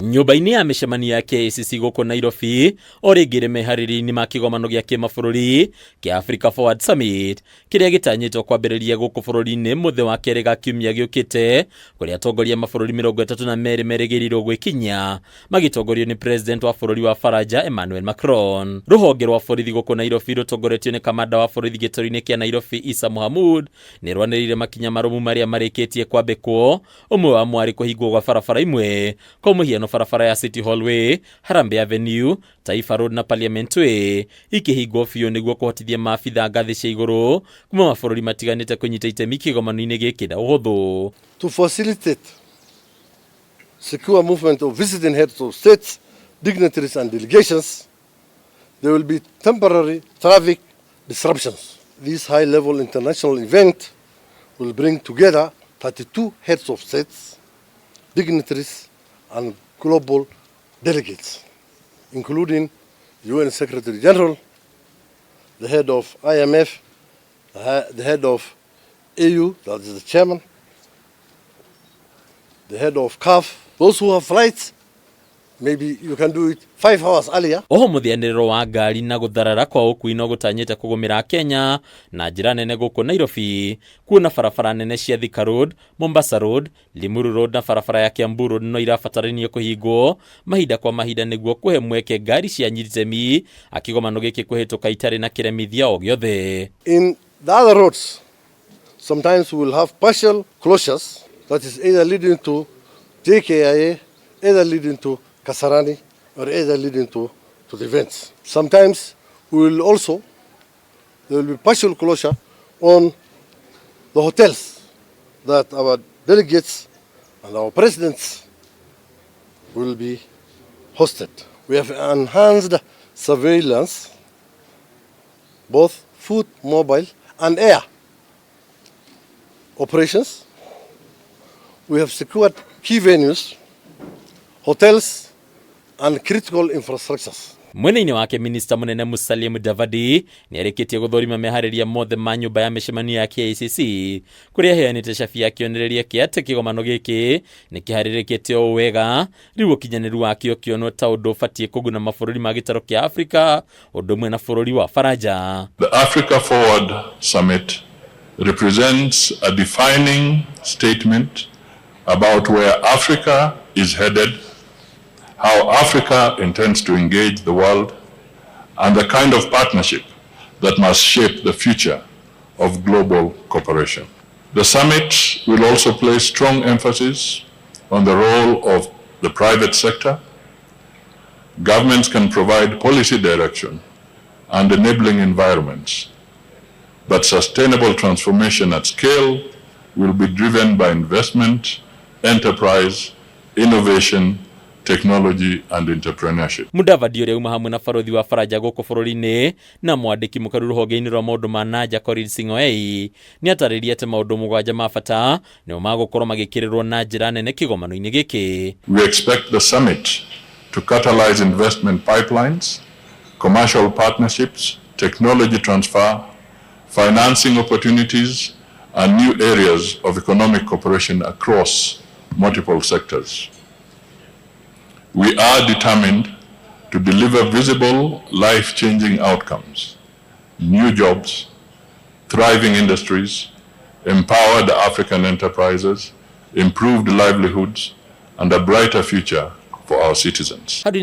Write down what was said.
Nyũmba-inĩ ya mĩcemanio ya KICC gũkũ Nairobi o rĩngĩ ĩrĩ meharĩria-inĩ ma kĩgomano gĩa kĩmabũrũri kĩa Africa Forward Summit kĩrĩa gĩtanyĩtwo kwambĩrĩria gũkũ bũrũri-inĩ mũthĩ wa kerĩ ga kiumia gĩũkĩte, kũrĩa atongoria mabũrũri 32 merĩgĩrĩirwo gwĩkinyia magĩtongorio nĩ president wa bũrũri wa Faranja Emmanuel Macron. Rũhonge rwa borithi gũkũ Nairobi rũtongoretio nĩ kamanda wa borithi gĩtarũ-inĩ kĩa Nairobi Issa Mohamud nĩ rwanĩrĩire makinya marũmu marĩa marĩkĩtie kwambĩkwo, ũmwe wa mwarĩ kũhingwo gwa barabara imwe, kwa mũhiano barabara ya City Hall Way, Harambee Avenue, Taifa Road na Parliament Way ikĩhingwo biũ nĩguo kũhotithia maabitha ngathĩ cia igũrũ kuma mabũrũri matiganĩte kũnyita itemi kĩgomano-inĩ gĩkĩ na ũhũthũ. To facilitate secure movement of visiting heads of states, dignitaries and delegations, there will be temporary traffic disruptions. This high-level international event will bring together 32 heads of states, dignitaries and global delegates, including UN Secretary General, the head of IMF, the head of AU, that is the chairman, the head of CAF. Those who have flights, maybe you can do it 5 hours earlier. Oho mũthianĩrĩro wa ngari na gũtharara kwa ũkui no gũtanyĩte kũgũmĩra Kenya na njĩra nene gũkũ Nairobi, kuona barabara nene cia Thika Road, Mombasa Road, Limuru Road na barabara ya Kiambu Road no irabatarania kũhingwo mahinda kwa mahinda nĩguo kũhe mweke ngari cia nyititemi akĩgomano gĩkĩ kũhĩtũka itarĩ na kĩremithia o gĩothe. In the other roads, sometimes we will have partial closures that is either leading to JKIA, either leading to Kasarani, or either leading to the events. Sometimes we will also, there will be partial closure on the hotels that our delegates and our presidents will be hosted. We have enhanced surveillance, both foot, mobile, and air operations. We have secured key venues, hotels, and critical infrastructures. Mwena-inĩ wake, minista mũnene Musalia Mudavadi nĩ arĩkĩtie gũthũrima meharĩria mothe ma nyũmba ya mĩcemanio ya KICC, kũrĩa aheanĩte cabi ya kĩonereria kĩa atĩ kĩgomano gĩkĩ nĩ kĩharĩrĩkĩte o wega, rĩu ũkinyanĩru wakĩo kĩonwo ta ũndũ ũbatiĩ kũguna mabũrũri ma gĩtarũ kĩa Afrika ũndũ ũmwe na bũrũri wa Faranja. The Africa Forward Summit represents a defining statement about where Africa is headed, how Africa intends to engage the world, and the kind of partnership that must shape the future of global cooperation. The summit will also place strong emphasis on the role of the private sector. Governments can provide policy direction and enabling environments, but sustainable transformation at scale will be driven by investment, enterprise, innovation, technology, and entrepreneurship. Mudavadi, ũrĩa uma hamwe na barothi wa Faranja gũkũ bũrũri-inĩ na mwandĩki mũkaru rũhonge-inĩ rwa maũndũ ma nanja Korir Sing'oei, nĩ atarĩria atĩ maũndũ 7 ma bata nĩmo magũkorwo magĩkĩrĩrwo na njĩra nene kĩgomano-inĩ gĩkĩ. We expect the summit to catalyze investment pipelines, commercial partnerships, technology transfer, financing opportunities, and new areas of economic cooperation across multiple sectors. We are determined to deliver visible, life-changing outcomes, new jobs, thriving industries, empowered African enterprises, improved livelihoods, and a brighter future for our citizens. Harĩ